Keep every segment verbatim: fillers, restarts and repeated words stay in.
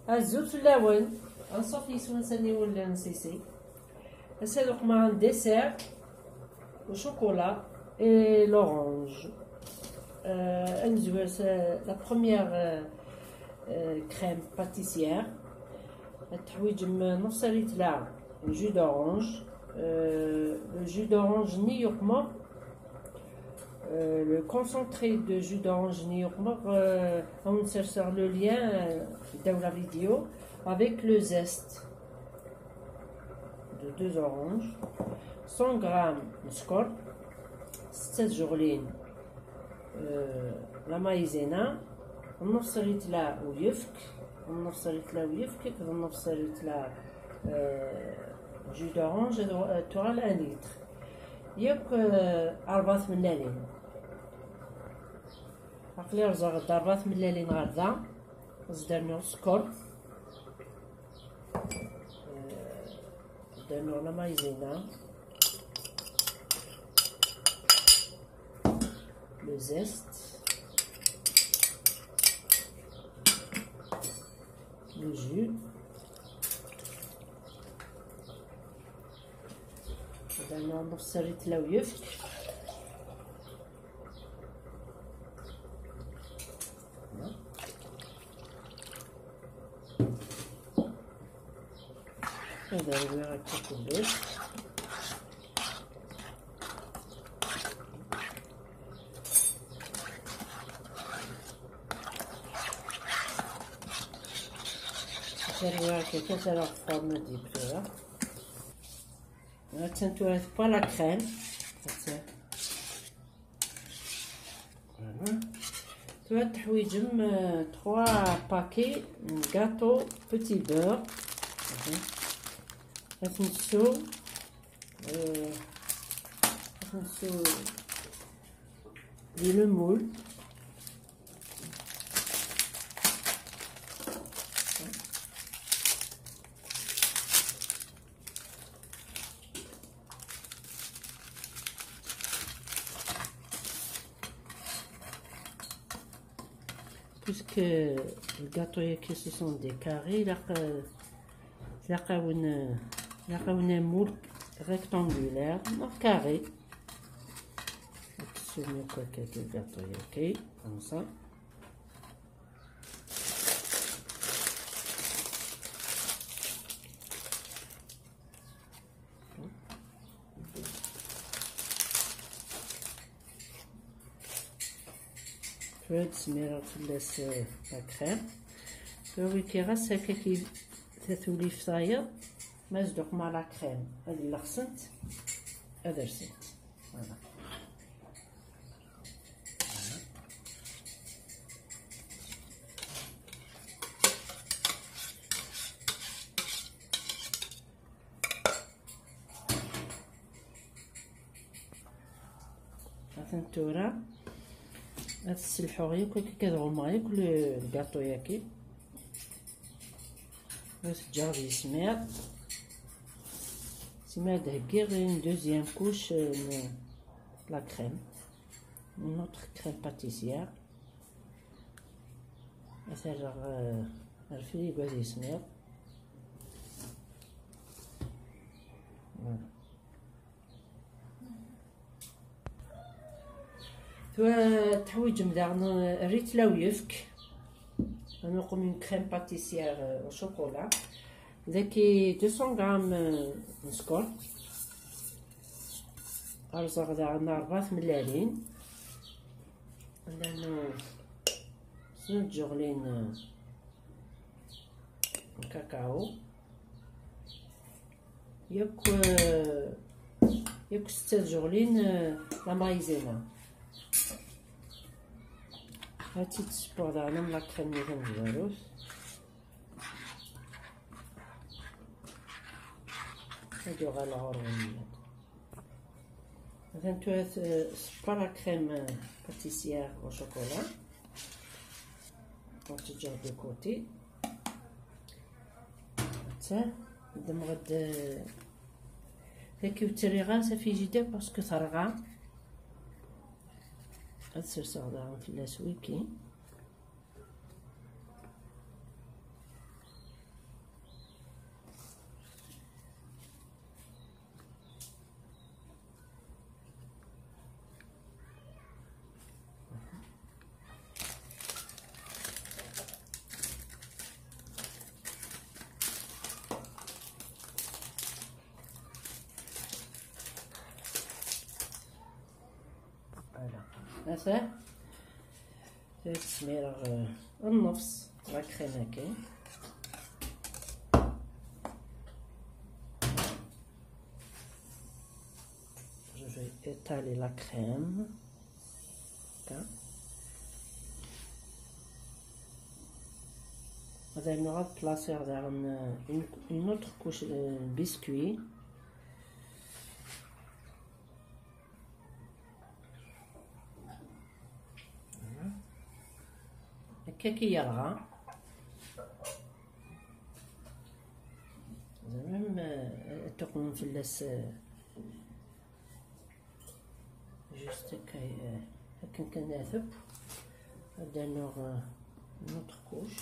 Azul fell-awen. Anṣuf yis-wen s aniwel n Sisi. Ass-a d uqmar n dessert au chocolat et l'orange. Euh, ad nezwir s la première, euh, euh, crème pâtissière. Ad teḥwiǧem nus litr n jus d'orange. Euh, le jus d'orange-nni yuqmer. Euh, le concentré de jus d'orange-nni yuqmer, euh, ad wen-serseɣ le lien, euh, ddaw la vidéo, avec le zeste de deux oranges, cent grammes n sskeṛ, setta tjeɣlin, euh, la maïzena, nus litr n uyefki, nus litr n uyefki, d nus litr, euh, jus d'orange, euh, tuɣal un litre. Yakk, euh, rebɛa tmellalin. Aql-i rẓeɣ-d rebɛa tmellalin ɣer da. Ad s-d-rnuɣ sskeṛ. Euh, ad d-rnuɣ la maïzena. Le zeste. Le jus. Ad d-rnuɣ nus litr n uyefki. Ad rwiɣ akka kullec. Ad rwiɣ akka, ad rwiɣ forme di tura. Attan tura tewwa la crème. Attan. Voilà. Tura teḥwiǧem, euh, trois paquets n gâteau petit beurre. Voilà. Ad ten-nessu, euh, ad ten-nessu di le moule. Puisque le gâteau-agi, ce sont des carrés, ilaq, euh, ilaq-awen, euh, ilaq-awen un moule rectangulaire, neɣ carré. Ad tessum akk akka le gâteau-agi, comme ça. Tura ad smireɣ fell-as, eh, la crème. Tura wigi ɣas akka ki-, tatulift tayeḍ, ma zduq ma la crème, ad llexsent, ad rsent. Voilà. Atan tura ad sselḥuɣ yakk, akka ad ɣummeɣ yakk le, lgaṭu-yaki. Ad t-ǧǧeɣ ad yismiḍ. Sima ad heggiɣ une deuxième couche, euh, n la crème, une autre crème pâtissière. Ad t-rreɣ, euh, ar frigo ad yismiḍ. Voilà. Tura teḥwiǧem daɣen, euh, rrit la uyefk. Ad nuqem une crème pâtissière, euh, au chocolat. Daki deux cents grammes, euh, n sskeṛ. Rẓeɣ daɣen rebɛa tmellalin. Llan, euh, snat tjeɣlin, euh, n kakao. Yakk, euh, yakk setta tjeɣlin, euh, la maïzena. Ad tt-id-ssewweɣ daɣen am la crème-nni tamezwarut. Ad uɣaleɣ ɣur-wen. Atan tura, euh, ssewweɣ la crème, euh, pâtissière au chocolat. Ad tt-ǧǧeɣ de côté. Atta, ddmeɣ-d, euh, tagi ur tt-rriɣ ara s frigidaire parce que terɣa. Ad serseɣ daɣen fell-as wiki. Ata, tura smireɣ, eh, nnefs la crème-agi. Je vais étaler la crème. Akka. Ad rnuɣ ad placiɣ daɣen, euh, une, une autre couche, euh, biscuit. Voilà. Akka i yerɣa. Zemrem, euh, ad tuqmem fell-as, euh, juste akka, euh, akken kan ad teb. Ad d-rnuɣ, euh, une autre couche.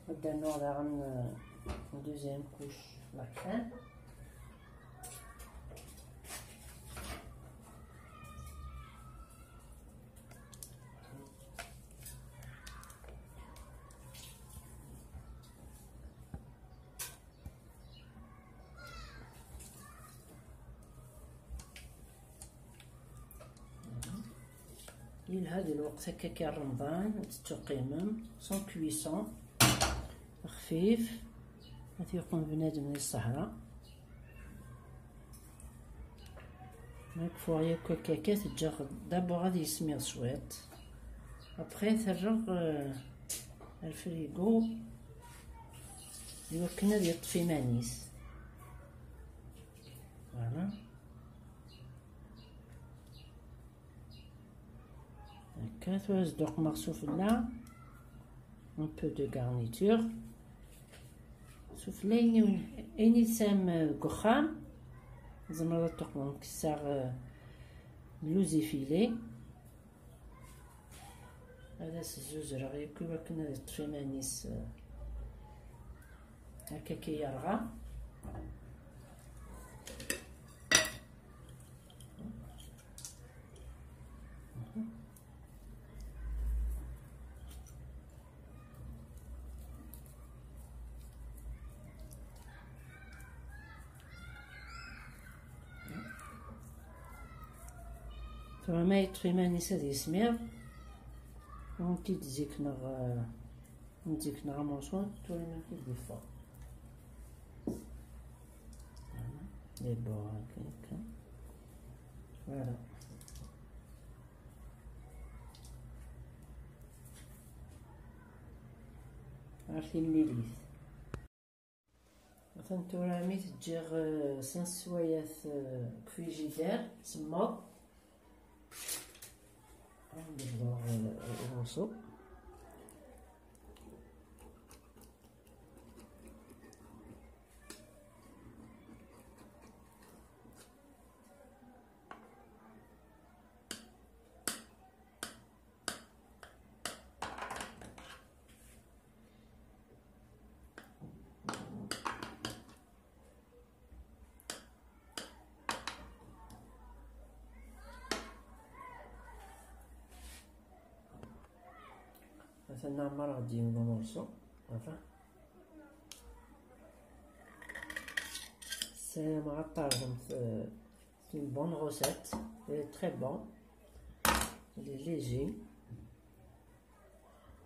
Ad d-rnuɣ daɣen, euh, une deuxième couche la crème. Yelha di lweqt akka kan Remḍan, ad tettuqqimem sans cuisson, xfif, ad t-yeqqim bnadem di ṣṣehra. Ma kfuɣ yakk akka kan, ǧǧiɣ d'abord ad yismiḍ cwiṭ. Après, terreɣ, euh, ar frigo i wakken ad yeṭṭef iman-is. Voilà. Akka, tura ad s-d-uqmeɣ sufella. Un peu de garniture. Sufella, ayen, ayen i tesɛam, euh, deg uxxam, tzemreḍ ad tuqmeḍ. Kkseɣ, euh, luz effilé. Ad as-zuzreɣ yakk i wakken ad yeṭṭef iman-is, eh, akka kan yerɣa. Tura ma yeṭṭef iman-is ad yismiḍ, ad t-id-zikneɣ, eh, ad zikneɣ amurṣu, tura ma t-id-yeffeɣ. Voilà. Ɣer timlilit. Atan tura mi t-ǧǧiɣ, eh, sin sswayat, eh, deg frigidaire, semmeḍ. Ad d-bḍuɣ, eh, uɣuṣu. Atan Ɛmar ɣ-d-yewwi amurṣu. Enfin. Ssarameɣ ad terẓem, euh, c'est une bonne recette. Elle est très bonne. Elle est léger.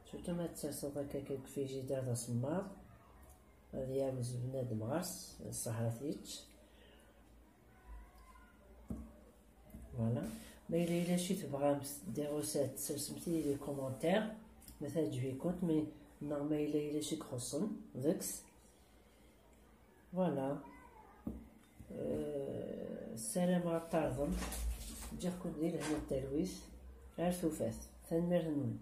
Surtout ma tt-terseḍ akka deg frigidaire d asemmaḍ. Ad yerwez bnadem ɣer-s, ṣṣeḥḥa-t-yečč. Voilà. Ma yella yella acu tebɣamt, des recettes, sersemt-iyi di commentaire, ma teɛǧeb-ikent, mais neɣ ma yella yella acu ixuṣṣen, deg-s. Voilà. Euh, ssarameɣ ad terẓem. Ǧǧiɣ-ken di lehna d talwit. Ar tufat. Tanemmirt-nwen.